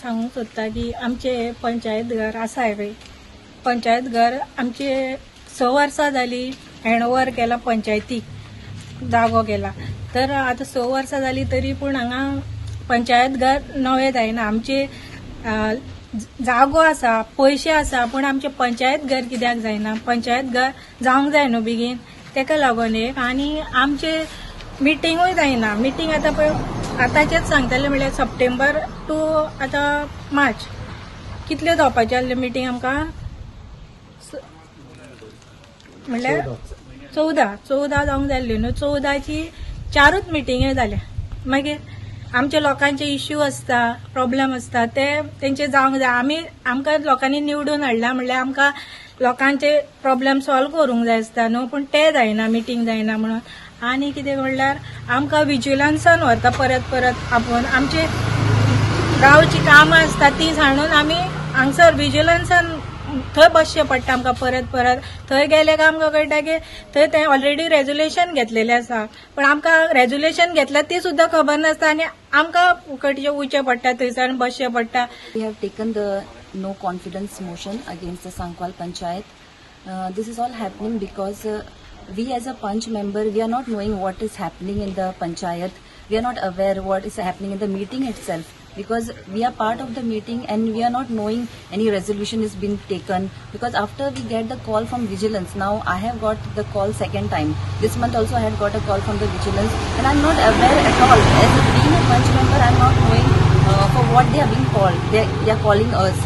सांगूंक सोदता की आमचे पंचायत घर आसा पळय, पंचायत घर आमचे 6 वर्सां जाली हँड ओवर केला पंचायतीक, जागो केला. तर आतां 6 वर्सां जाली तरी पूण हांगा पंचायत घर नवें जायना. आमचे जागो आसा, पयशे आसा, पूण आमचें पंचायत घर कित्याक जायना? पंचायत घर जावंक जाय न्हू बेगीन. तेका लागून एक आनी आमचे मिटींगूय जायना. मिटींग आतां पळय, आतांचेच सांगतले म्हणल्यार सप्टेंबर टू आतां मार्च कितल्यो जावपाच्यो आसल्यो मिटींग आमकां? म्हणल्यार 14, 14 जावंक जाय आसल्यो न्हू. 14ची चारूच मिटिंग्यो जाल्या. मागीर आमच्या लोकांचे इश्यू आसता, प्रॉब्लेम आसता, ते तेंचे जावंक जाय. आमी आमकां लोकांनी निवडून हाडला म्हणल्यार आमकां लोकांचे प्रॉब्लेम सॉल्व करूंक जाय आसता न्हू, पूण ते जायना, मिटींग जायना म्हणून. आनी कितें म्हणल्यार आमकां विजिलन्सान व्हरता परत परत आपोवन. आमचे गांवची कामां आसता ती सांडून आमी हांगसर विजिलन्सान थंय बसचें पडटा आमकां परत परत. थंय गेले काय आमकां कळटा की थंय ते ऑलरेडी रेजोल्युशन घेतलेलें आसा, पण आमकां रेजोल्युशन घेतलां ती सुद्दां खबर नासता आनी आमकां फुकटचें वयचें पडटा, थंयसर बसचें पडटा. We have taken the no confidence motion against the Sankwal Panchayat. This is all happening because we as a Panch member, we are not knowing what is happening in the Panchayat. We are not aware what is happening in the meeting itself because we are part of the meeting and we are not knowing any resolution is being taken, because after we get the call from vigilance, now I have got the call second time. This month also I had got a call from the vigilance and I'm not aware at all. As being a Panch member, I'm not knowing for what they are being called. They are calling us.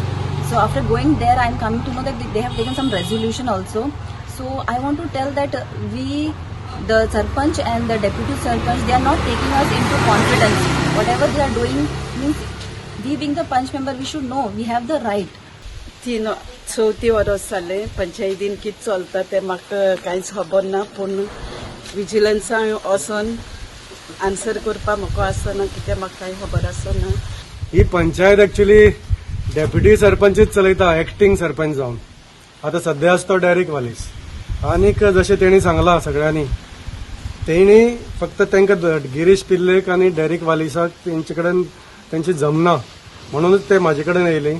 So after going there, I am coming to know that they have taken some resolution also. So I want to tell that we, the Sarpanch and the Deputy Sarpanch, they are not taking us into confidence. Whatever they are doing means, we being the Panch member, we should know. We have the right. तीन चवथी वरस जालें, पंचायतीन कितें चलता तें म्हाका कांयच खबर ना, पूण विजिलन्सान वचोन आन्सर करपा म्हाका आसना, कित्याक म्हाका कांय खबर आसना. ही पंचायत एक्चुली डेप्युटी सरपंचच चलयता, एक्टींग सरपंच जावन. आता सध्या आसा तो डेरिक वालीस. आनीक जशें तेणी सांगलां सगळ्यांनी, तेणी फक्त तांकां गिरीश पिल्लेक आनी डेरिक वालिसाक तेंचे कडेन तेंची जमना म्हणूनच ते म्हाजे कडेन येयले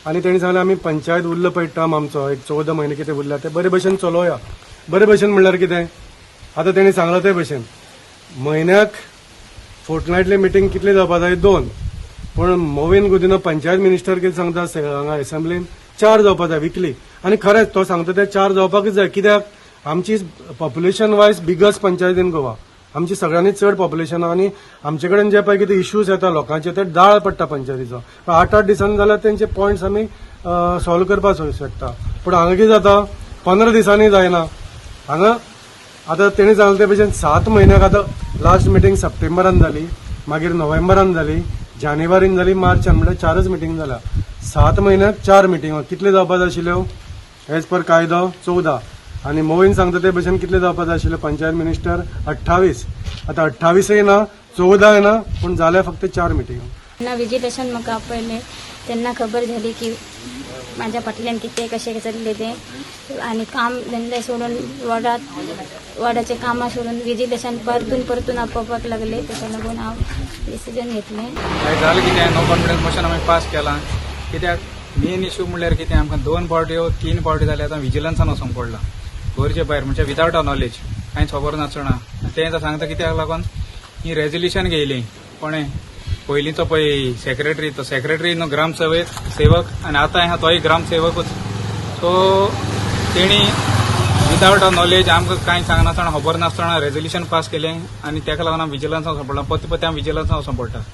आनी तेणी सांगलें, आमी पंचायत उरलो पळय टर्म आमचो एक 14 म्हयने कितें उरला, ते बरे भशेन चलोवया. बरे भशेन म्हणल्यार कितें? आतां तेणी सांगलां ते भशेन म्हयन्याक फोर्टनायटली मिटींग कितली जावपा जाय? दोन. पूण मोविन गुदिनो पंचायत मिनिस्टर कितें सांगता हांगा असेंब्लीन? चार जावपा जाय विकली. आनी खरेंच तो सांगता ते चार जावपाकच जाय, कित्याक आमची population wise biggest panchayat in Goa. आमची सगळ्यांनी चड पॉप्युलेशन आहा आनी आमचे कडेन जे पळय कितें इश्यूज येता लोकांचे, ते दाळ पडटा पंचायतीचो. पण 8 8 दिसांनी जाल्यार तेंचे पॉयंट्स आमी सॉल्व करपाक शकता. पूण हांगा कितें जाता, 15 दिसांनी जायना हांगा. आतां तेणी सांगलें ते भशेन 7 म्हयन्याक. आतां लास्ट मिटींग सप्टेंबरान जाली, मागीर नोव्हेंबरान जाली, जानेवारीन जाली, मार्चान, म्हणल्यार चारच मिटींग जाल्या. 7 म्हयन्याक चार मिटींग. कितले जावपा जाय आशिल्ल्यो एज पर कायदो? 14. आनी मोविन सांगता ते भशेन कितले जावपा जाय आशिल्ले पंचायत मिनिस्टर? 28. आतां 28य ना, 14य ना, पूण जाल्या फक्त चार मिटींग. जेन्ना विजिलन्सान म्हाका आपयलें तेन्ना खबर झाली की माझ्या फाटल्यान कितें कशें चल्लें तें आनी काम धंदे सोडून, वॉर्डात वॉर्डाचे कामां सोडून विजिलन्सान परतून परतून आपोवपाक लागले. ताका लागून हांव डिसिजन घेतलें. मागीर जालें कितें, नो कॉन्फिडन्स मोशन आमी पास केलां, कित्याक मेन इश्यू म्हणल्यार कितें, आमकां दोन फावट्यो तीन फावटी जाले आतां विजिलन्सान वचोंक पडलां गरजे भायर, म्हणजे विदावट अ नॉलेज, कांयच खबर नासतना. तें आतां सांगता कित्याक लागून ही रेजोल्युशन घेयली कोणें? पयलींचो पळय सेक्रेटरी, तो सेक्रेटरी न्हू ग्रामसेवक सेवक आनी आतां आहा तोय ग्रामसेवकूच. सो तेणी विदावट अ नॉलेज, आमकां कांय सांगनासतना, खबर नासतना रेजोल्युशन पास केलें आनी ताका लागून आमी विजिलन्सान वचोंक पडलां. परते परते आमी विजिलन्सान वचोंक पडटा.